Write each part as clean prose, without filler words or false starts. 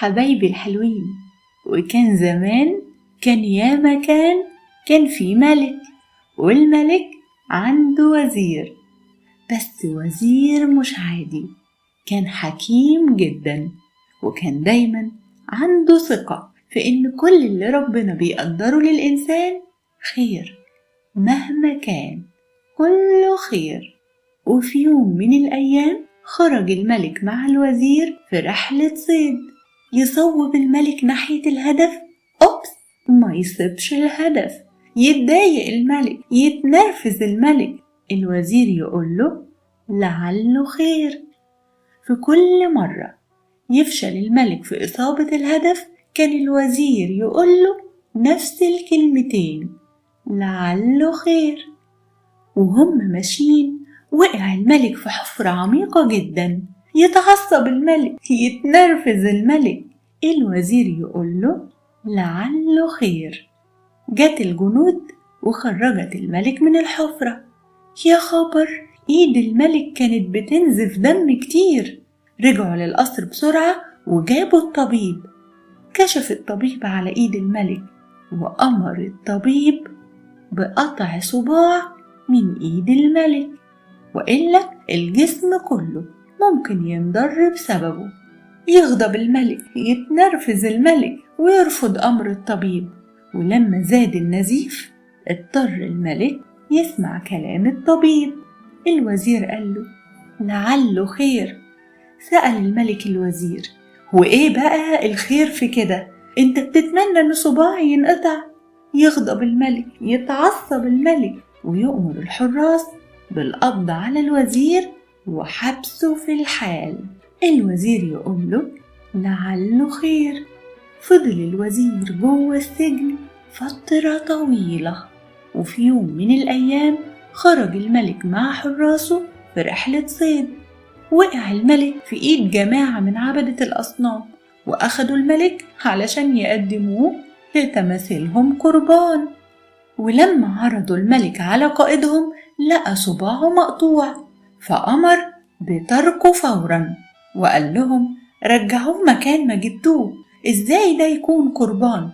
حبايبي الحلوين، وكان زمان، كان ياما كان في ملك، والملك عنده وزير، بس وزير مش عادي، كان حكيم جدا، وكان دايما عنده ثقة في إن كل اللي ربنا بيقدره للإنسان خير مهما كان، كله خير. وفي يوم من الأيام خرج الملك مع الوزير في رحلة صيد. يصوب الملك ناحية الهدف، أوبس، ما يصيبش الهدف. يتضايق الملك، يتنرفز الملك، الوزير يقول له لعله خير. في كل مرة يفشل الملك في إصابة الهدف كان الوزير يقول له نفس الكلمتين، لعله خير. وهم ماشيين وقع الملك في حفرة عميقة جدا. يتعصب الملك، يتنرفز الملك، الوزير يقول له لعله خير. جت الجنود وخرجت الملك من الحفرة. يا خبر، ايد الملك كانت بتنزف دم كتير. رجعوا للقصر بسرعة وجابوا الطبيب. كشف الطبيب على ايد الملك وأمر الطبيب بقطع صباع من ايد الملك، وإلا الجسم كله ممكن ينضر بسببه. يغضب الملك، يتنرفز الملك، ويرفض أمر الطبيب. ولما زاد النزيف اضطر الملك يسمع كلام الطبيب. الوزير قال له لعله خير. سأل الملك الوزير، وإيه بقى الخير في كده؟ أنت بتتمنى إن صباعي ينقطع؟ يغضب الملك، يتعصب الملك، ويؤمر الحراس بالقبض على الوزير وحبسه في الحال. الوزير يقول له لعله خير. فضل الوزير جوه السجن فترة طويلة. وفي يوم من الأيام خرج الملك مع حراسه في رحلة صيد. وقع الملك في إيد جماعة من عبدة الأصنام، وأخدوا الملك علشان يقدموه لتماثيلهم قربان. ولما عرضوا الملك على قائدهم لقى صباعه مقطوع، فأمر بتركه فورا وقال لهم رجعوه مكان ما جبتوه. إزاي ده يكون قربان؟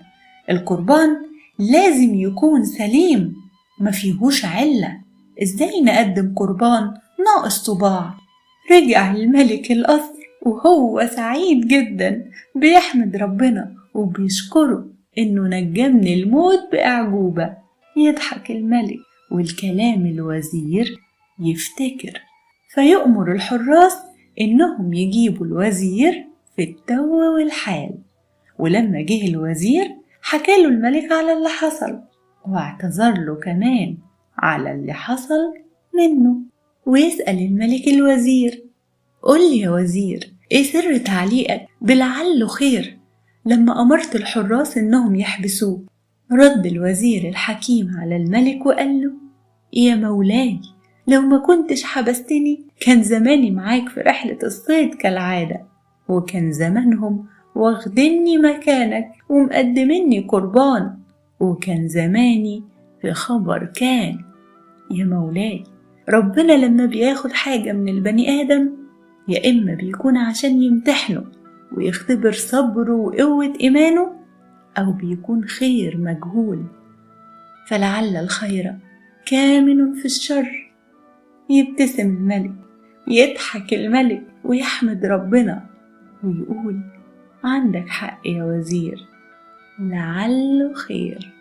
القربان لازم يكون سليم، ما فيهوش علة. إزاي نقدم قربان ناقص صباع؟ رجع الملك القصر وهو سعيد جدا، بيحمد ربنا وبيشكره إنه نجاه من الموت بأعجوبة. يضحك الملك والكلام الوزير يفتكر، فيؤمر الحراس إنهم يجيبوا الوزير في التو والحال. ولما جه الوزير حكاله الملك على اللي حصل، واعتذر له كمان على اللي حصل منه. ويسأل الملك الوزير، قول لي يا وزير، ايه سر تعليقك بلعله خير لما أمرت الحراس إنهم يحبسوه؟ رد الوزير الحكيم على الملك وقال له يا مولاي، لو ما كنتش حبستني كان زماني معاك في رحلة الصيد كالعادة، وكان زمانهم واخدني مكانك ومقدمني قربان، وكان زماني في خبر كان. يا مولاي، ربنا لما بياخد حاجة من البني آدم يا إما بيكون عشان يمتحنه ويختبر صبره وقوة إيمانه، أو بيكون خير مجهول، فلعل الخير كامن في الشر. يبتسم الملك، يضحك الملك، ويحمد ربنا ويقول عندك حق يا وزير، لعله خير.